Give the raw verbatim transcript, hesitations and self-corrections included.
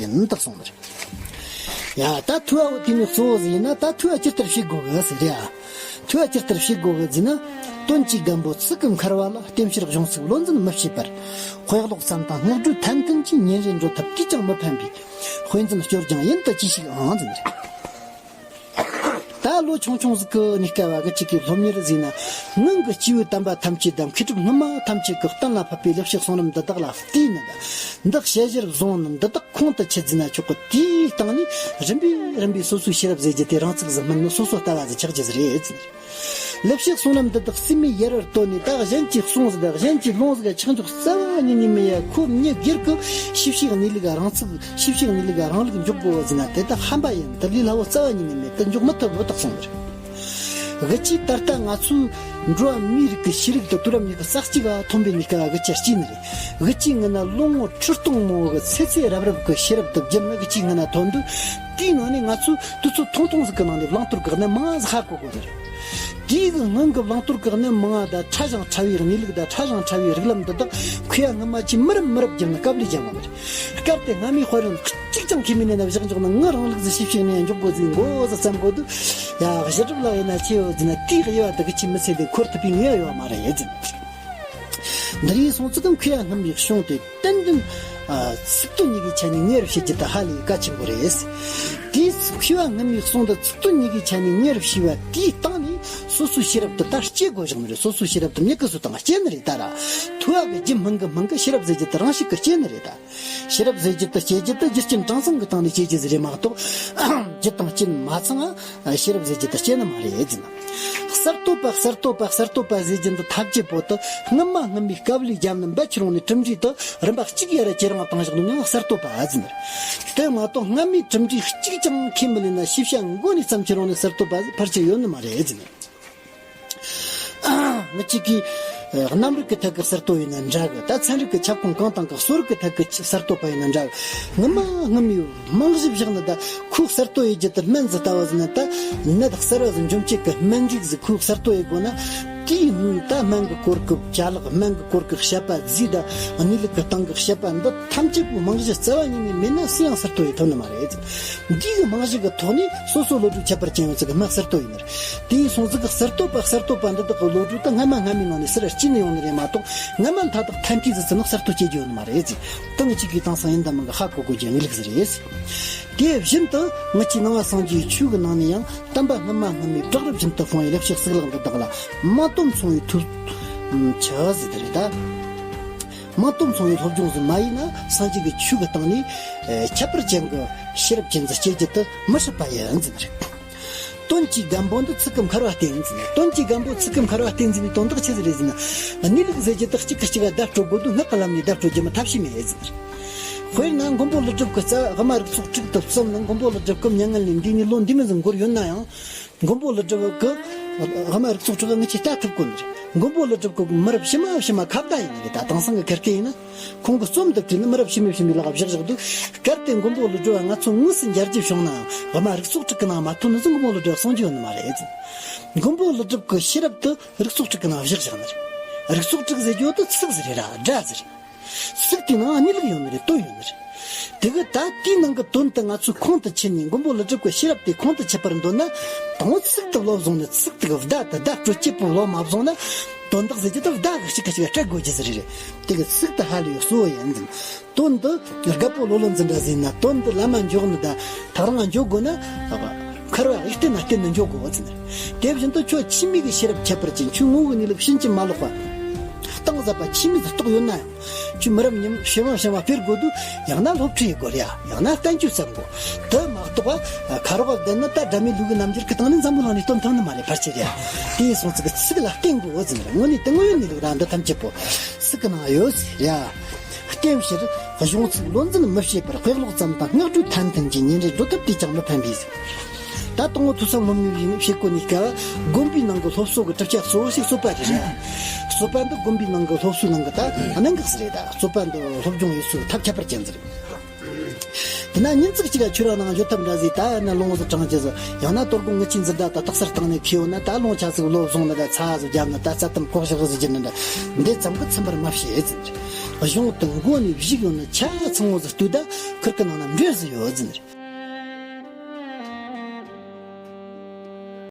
ཡིན་དག་སོང་ནི་རེད། ཡ་ད་ཐུ་བ་བོ་དེ་ནི་གཙོ་བོ་ཟིག་ཡིན་ན། ད་ཐུ་བ་ཇི་ལྟར་བྱེད་དགོས་གི་ཟེར་ཡ། ཐུ་བ་ཇི་ལྟར་བྱེད་དགོས་གི་ཟེར་ན། དོན་གྱི་སྒམ་པོ་ཚིག་གི་མཁར་བ་ལ། ལྟེམ་ཕྱིར་གཞུང་ཚིག་བློ་འཛིན་མི་བྱེད་པར། དཔེ་ཀློག་ཙམ་དང་སྔགས་བགྲོས་ཐན་ཐུན་གྱི། ཉིན་རེ་འགྲོ་ཐབས་དུས་ཀྱང་མི་ཕན་པའི། དཔེ་འཛིན་སྐྱོར་སྦྱང་ཡུན་དུ་གྱིས་ཤིག་ཨང་ཟེར་ནི་རེད། ད་ལོ་ཆུང་ཆུང་ཟིག་གི་གནས་སྐབས་བ་གི་གཅིག་གི་སློབ་གཉེར་ཟིན་ན། ངང་གི་སྐྱེས་བུ་དམ་པ་ཐམས་ཅད་དང་མཁས་གྲུབ་སྔོན་མ་ཐམས་ཅད་ཀྱི་གཏན་ལ་ཕབ་པའི་ལེགས་བཤད་གསུང་རབ་འདི་དག་ལ་བལྟས་ནས། འདི་དཔྱད་གཞིར་བཟུང་ནས་འདི་དག་ཁོང་དུ་ཆུད་ཟིན་ན་ཆོག་གི། དེའི་སྟེང་ནས་རིམ་པས་རིམ་པས་སོ་སོའི་ཤེས་རབ་ཟེར་རྒྱུ་དེ་རང་ཚུགས་སུ་སྨིན་ནས་སོ་སོ་ལྟ་བ་ཟིག་ཆགས་རྒྱུ་ཟིག་རེད། ལེགས་བཤད་གསུང་རབ་འདི་དག་རྩིས་མེད་ཡལ་བར་བཏོན་ནས། ད་གཞན་གྱིས་གསུངས་ཟིག་དང་གཞན་གྱིས་ལུང་ཟིག་ཆགས་འཇོག་རྩ་བ་ཉིད་ནས་མི་ཡ། ཁོ་མྱི་སྒེར་གྱི་ཤེས་བྱའི་གནས་ལུགས་རང་ཚུགས། ཤེས་བྱའི་གནས་ལུགས་རང་ལུགས་འཇོག་དགོས་པ་ཟིན་ན། དེ་དག་ཧམ་པ་ཡིན། དེ་ལས་སླ་བོ་རྩ་བ་ཉིད་ནས་མེད། དེ་འཇོག་མི་ཐུབ་བོ་དག་གསུངས་པ་རེད། གི་ཅི་ད་ལྟ་ང་ཚོའི་འགྲོ་བ་མིའི་རིགས་ཀྱི་ཤེས་རིག་དང་དུས་རབས་གཉིས་ཀྱི་རྩ་གཅིག་ག་ཐོན་པའི་གནས་སྐབས་གི་ཅི་སྐྱེས་ནི་རེད། གི་ཅི་ངི་ན་ལོ་ངོ་ཁྲི་སྟོང་མང་བོ་གི་ཚེ་ཚེ་རབས་རབས་ཀྱི་ཤེས་རབ་དང་རྒྱུན་ནི་གི་ཅི་ངི་ན་ཐོན་དུས། དེའི་ནང་ནས་ང་ཚོས་དུས་ཚོད་ཐུང་ཐུང་ཟིག་གི་ནང་ནས་བླང་དོར་གི་གནད་མང་ང་ཟིག་ཧ་གོ་དགོས་ནི་རེད། དེའི་གི་སྔོན་གི་བླང་དོར་གི་གནད་མང་ང་དང་ཕྲ་ཞིང་ཕྲ་བའི་གནས་ལུགས་དང་ཕྲ་ཞིང་ཕྲ་བའི་རིགས་ལམ་འདི་དག་ཁོ་ཡ་སྔ་མ་ཅིག་མི་རབས་མི་རབས་བརྒྱུད་ནས་དཀའ་ལས་བརྒྱབ་པ་རེད། སྐབས་དེ་སྔ་མའི་དཔལ་ཡོན་གཅིག་ཀྱང་ཁས་མི་ལེན་ན་བཞག་འཇོག་ན། ངི་རང་ལུགས་ཟིག་ཤེས་བྱའི་གནས་འཇོག་དགོས་ཟིག་འགོ་ཟིག་བརྩམས་དགོས་དུས། ཡ་གཞི་གྲུབ་ལགས་ཡིན་ན་ཆེ་ཡོད་ཟིན་ན། དེའི་དབྱེ་བ་དག་གི་ཆེ་མི་ཚེ་དེ་འཁོར་ཐུབ་པའི་ངེས་ཡོད་མ་རེད་ཟིན། འདི་རིགས་སོང་ཚུལ་དང་ཁོ་ཡ་སྔ་མའི་གཞུང་དེ་ཏན་ཏན་ཚིག་དོན་གཉིས་ཀྱི་ཆ་ནས་ངེས་རུ་བྱེད་རྒྱུ་དེ་ཧ་ལས་གལ་ཆེན་པོ་རེད། དེས་ཁོ་ཡ་སྔ་མའི་གཞུང་དེ་ཚིག་དོན་གཉིས་ཀྱི་ཆ་ནས་ངེས་རུ་བྱས་པ་དེའི་སྟེང་ནས་སོ་སོའི་ཤེས་རབ་དེ་ད་སྐྱེ་དགོས་བཞག་ནི་རེད། སོ་སོའི་ཤེས་རབ་དེ་མྱི་གི་སུ་དང་སྐྱེ་ནི་རེད། ད་ར་ཐུ་བ་གི་རྒྱུ་སྨིན་གི་སྨིན་གི་ཤེས་རབ་ཟེར་རྒྱུ་དེ་རང་བཞིན་གི་སྐྱེ་ནི་རེད་ད། ཤེས་རབ་ཟེར་རྒྱུ་དེ་སྐྱེ་རྒྱུ་དེ་རྒྱུ་རྐྱེན་གྲངས་ཚང་གི་སྟེང་ནས་སྐྱེ་རྒྱུ་ཟིག་རེད་མ་གཏོགས། རྒྱུ་དང་རྐྱེན་མ་ཚང་ང་ཤེས་རབ་ཟེར་རྒྱུ་དེ་སྐྱེ་ནི་མ་རེད་ཟིན། གསར་གཏོད་པ་གསར་གཏོད་པ་གསར་གཏོད་པ་ཟེར་རྒྱུ་འདི་ཐབས་ཇུས་པོ་དེ་སྔོན་མ་སྔོན་མའི་དཀའ་ལས་བརྒྱབ་ནས་འབད་ཁྱེར་འོང་ནས་གྲུབ་འབྲས་དེ་རིམ་པ་གཅིག་ཡ་ར་ཁྱེར་རང་བཏང་བཞག་ནི་མྱང་གསར་གཏོད་པ་ཟིན། དེ་མ་གཏོགས་སྔ་མའི་གྲུབ་འབྲས་གཅིག་ཀྱང་ཁས་མི་ལེན་ན་ཤེས་བྱ་མགོ་ནས་བརྩམས་ཁྱེར་འོང་ནས་གསར་གཏོད་པ་ཕལ་ཆེར་ཡོད་ནི་མ་རེད་ཟིན། ངི་གཅིག་གིས་གནམ་རིག་གི་ཐད་ཀྱི་གསར་གཏོད་ཡིན་ན་འདྲ་གི། ད་ཚན་རིག་གི་ཁྱབ་ཁོངས་གང་དང་གི་གསོ་རིག་གི་ཐད་ཀྱི་གསར་གཏོད་པ་ཡིན་ན་འདྲ་གི། སྔོན་མ་སྔོན་མའི་རྨང་གཞི་བཞག་ནི་ད་ཁོའི་གསར་གཏོད་ཡེད་རྒྱུ་དེ་སྨན་ཟིག་ལྟ་བུ་ཟིན་ན། ད་ནད་གསར་བ་ཟིག་འཇོམས་བྱེད་ཀྱི་སྨན་རིགས་ཟིག་ཁོའི་གསར་གཏོད་ཡེད་དགོས་ན། དེའི་ད་སྨན་གི་སྐོར་གི་ཅ་ལག་སྨན་གི་སྐོར་གི་བཤད་པ་རྫས་དང་གནས་ལུགས་གི་སྟེང་གི་བཤད་པ་འདི་ཐམས་ཅད་པོའི་རྨང་གཞི་རྩ་བ་ཉིད་ནས་མེད་ན་སུ་ཡང་གསར་གཏོད་ཡེད་ཐུབ་ནི་མ་རེད། འདིའི་རྨང་གཞི་གི་ཐོག་ནས་སོ་སོ་བློ་གྲོས་ཁྱད་པར་ཅན་ཡོད་ཚད་ཀྱི་སྨན་གསར་གཏོད་ཡིན་ནི་རེད། དེ་ཡིན་སོང་ཙི་གི་གསར་གཏོད་པ་གསར་གཏོད་པ་འདི་དག་གི་བློ་གྲོས་དེ་སྔ་མ་སྔ་མའི་ནང་ནས་སུ་ར་སྐྱེས་ནས་ཡོང་ནི་རེད་མ་གཏོགས། སྔ་མ་མཐའ་དག་ཐན་ཐིག་ཟིག་ཙི་ནི་གསར་གཏོད་བྱེད་རྒྱུ་ཡོད་ནི་མ་རེད་ཟེར། ཏང་གཅིག་གིས་དེང་སང་ཡིན་དང་མིན་གི་ཧ་གོ་དགོས་རྒྱུ་ངེས་ལུགས་ཟིག་རེད། དེ་བཞིན་དུ་ངི་ཆོའི་ནང་བ་སངས་རྒྱས་ཆོས་གི་ནང་ནས་ཡང་བསྟན་པ་སྔ་མ་སྔ་མའི་བྲག་རི་བཞིན་དུ་སྤུངས་པའི་ལེགས་བཤད་གཙུག་ལག་འདི་དག་ལ་མ་དོ་མཚུངས་པའི་ཐུགས་ཆུ་ཟེར་དེ་རེད་ད། མ་དོ་མཚུངས་པའི་སློབ་སྦྱོང་ཟིག་མ་ཡིན་ན་སངས་རྒྱས་ཀྱི་ཆོས་ཀྱི་སྟེང་ནས་ཨེ་ཁྱད་པར་ཅན་གྱི་ཤེས་རབ་ཅན་ཟིག་སྐྱེ་རྒྱུ་དེ་མི་སྲིད་པ་ཡིན་ཟེར་ནི་རེད། དོན་གྱི་སྒམ་པོ་འདི་ཚིག་གི་མཁར་བ་བསྟན་ཟིན། དོན་གྱི་སྒམ་པོ་ཚིག་གི་མཁར་བ་བསྟན་ཟིན་པའི་དོན་དག་ཆི་ཟིག་རེད་ཟེར་ན། གནས་ལུགས་ཟེར་རྒྱུ་དག་གཅིག་གིས་གཅིག་ག་བརྡ་སྤྲོད་དགོས་དུས་སྔགས་ཀྱི་ལམ་ནས་བརྡ་སྤྲོད་རྒྱུ་མིན་ཐབས་ཤེས་མེད་ཟེར། དཔེར་ན་མགོན་པོ་ཀླུ་སྒྲུབ་ཀྱི་རྩ་དབུ་མ་རིགས་ཚོགས་དྲུག་ཏུ་བརྩམས་ནས་མགོན་པོ་ཀླུ་སྒྲུབ་སྐུ་མྱ་ངན་ལས་འདས་ནས་ལོ་འདི་མོ་ཟིག་འགོར་ཡོད་ན་ཡང་། མགོན་པོ་ཀླུ་སྒྲུབ་ཀྱི་དབུ་མ་རིགས་ཚོགས་དྲུག་ལ་ངེད་ཀྱིས་ལྟ་ཐུབ་དགོས་ནི་རེད། མགོན་པོ་ཀླུ་སྒྲུབ་ཀྱི་མི་རབས་ཕྱི་མ་ཕྱི་མ་ཁ་བརྡ་ཡིན་ནི་རེད། ད་དེང་སང་གི་ཁེར་སྐད་ཡིན་ན། ཁོང་གི་རྩོམ་འདི་བྲིས་ནས་མི་རབས་ཕྱི་མའི་ཕྱི་མའི་ལག་བཞག་བཞག་འདུག། གལ་ཏེ་མགོན་པོ་ཀླུ་སྒྲུབ་བ་ང་ཚོ་དངོས་སུ་མཇལ་རྒྱུ་བྱུང་ན་དབུ་མ་རིགས་ཚོགས་དྲུག་གི་ནང་མ་ཐོན་ནི་ཟིག་མགོན་པོ་ཀླུ་སྒྲུབ་བ་གསུང་རྒྱུ་ཡོད་ནི་མ་རེད། མགོན་པོ་ཀླུ་སྒྲུབ་ཀྱི་ཤེས་རབ་དེ་རིགས་ཚོགས་དྲུག་གི་ནང་བཞག་བཞག་ནི་རེད། རིགས་ཚོགས་དྲུག་ཟེར་རྒྱུ་དེ་ཚིག་ཟིག་རེད་ར་སྒྲ་ཟིག་རེད། ཚིག་དེའི་ནང་གནས་ལུགས་ཡོད་ནི་རེད། དོན་ཡོད་ནི་རེད། དེ་གི་ད་དེའི་ནང་གི་དོན་དེ་ང་ཚོས་ཁོང་དུ་ཆུད་ནས་མགོན་པོ་ཀླུ་སྒྲུབ་ཀྱི་ཤེས་རབ་དེ་ཁོང་དུ་ཆུད་པར་འདོད་ན། དང་པོ་ཚིག་དེ་བློ་བཟུང་ནས་ཚིག་དེ་གི་བརྡ་དེ་བརྡ་སྤྲོད་བྱེད་པོ་བློ་མ་བཟུང་ན། དོན་དག་ཟེར་རྒྱུ་དེ་བརྡ་གི་གཅིག་ག་གཅིག་ག་སྤྲད་དགོས་རྒྱུ་ཟིག་རེད། དེ་གི་ཚིག་དེ་ཧ་ལས་གཙོ་བོ་ཡིན་ཟིན། དོན་དེ་རྒད་པོ་ལོ་ལོན་འཛིན་གྲྭ་ཟིན་ན་དོན་དེ་ལམ་མ་འཇོག་ནི་ད་ཐག་རང་འཇོག་དགོས་ན། མཁར་བ་ཡིག་བརྟན་ན་བརྟན་ནས་འཇོག་དགོས་ཟིན། དེ་བཞིན་དུ་ཁྱོད་ཕྱི་མིག་གི་ཤེས་རབ་ཁྱད་པར་ཅན། ཁྱོད་ངོ་བོའི་གནས་ལུགས་ཕྱིན་ཅི་མ་ལོག་པ། གཏིང་ཟབ་པ་ཆི་མོ་ཟིག་རྟོགས་ཡོད་ན་ཡང་། ཁྱོད་མི་རབས་ཉིན་ཕྱི་མ་ཕྱི་མ་སྤེལ་དགོས་དུས། ཡང་ན་སློབ་ཁྲིད་ཡེད་དགོས་རེད་ཡ། ཡང་ན་བསྟན་བཅོས་བརྩམ་དགོས། དེ་མ་གཏོགས་པ་ཁ་རོག་བསྡད་ན་ད་སྒྲ་མེད་ལུག་གི་རྣམ་འགྱུར་གི་སྟེང་ནས་འཛམ་བུ་གླིང་ནས་སྟོན་ཐུབ་ནི་མ་རེད། ཕལ་ཆེར་རེད་ཡ། དེ་ཡིན་སོང་ཙི་གི་ཚིག་ལ་བརྟེན་དགོས་འོ་ཟིན་རེད། དངོས་གནས་དེ་དངོས་ཡོད་གནས་ལུགས་ར་འདི་ཐམས་ཅད་པོ་ཚིག་གི་ནང་ཡོད་ཟིན་རེད་ཡ། ལྟེམ་ཕྱིར་གཞུང་ཚིག་བློ་འཛིན་མི་བྱེད་པར། དཔེ་ཀློག་ཙམ་དང་སྔགས་བགྲོས་ཐན་ཐུན་གྱིས། ཉིན་རེ་འགྲོ་ཐབས་དེས་ཀྱང་མི་ཕན་པས། ད་དང་པོ་ཐོས་བསམ་སློབ་གཉེར་ཡིན་བྱེད་དགོས་ནས་སྐབས། དགོན་པའི་ནང་གི་སློབ་གསོ་གི་གྲུབ་ཆ་གཙོ་བོ་ཞིག་གསོལ་བ་རེད་ར། གསོལ་བ་འདི་དགོན་པའི་ནང་གི་སློབ་གསོའི་ནང་གི་ད་གནད་འགག་ཟིག་རེད། ད་གསོལ་བ་འདི་སློབ་སྦྱོང་ཡེད་སའི་ཐབས་ཁྱད་པར་ཅན་ཟིག་རེད། དེ་ན་ཉིན་ཙིག་གཅིག་ག་ཆོས་ར་ནང་འགྱོ་ཐབས་འདྲ་ཟིག། ད་ཡང་ན་ལུང་ཟིག་དྲངས་རྒྱུ་ཟིག། ཡང་ན་དོ་དགོང་ངི་ཆོའི་འཛིན་གྲྭ་ད་རྟགས་གསལ་བཏང་ནས་ཁེལ་ཡོད་ན། ད་ལུང་ཆ་ཟིག་བློ་བཟུང་ནི་ད་ཚ་ཟིག་བརྒྱབ་ནི་ད་རྩ་དམ་ལྐོག་གཞག་ཟིག་བྱེད་ནི་ད་འདི་ཙམ་གི་ཚིམ་པར་མ་བྱེད་ཟེར། གཞུང་དུ་མགོ་ནས་བཞུགས་ཡོང་ན་ཆ་ཚང་བོ་ཟིག་ལྟོས་ད་ཁུར་གི་ནང་ན་འདྲེས་ཟིག་ཡོད་ཟིན་རེད།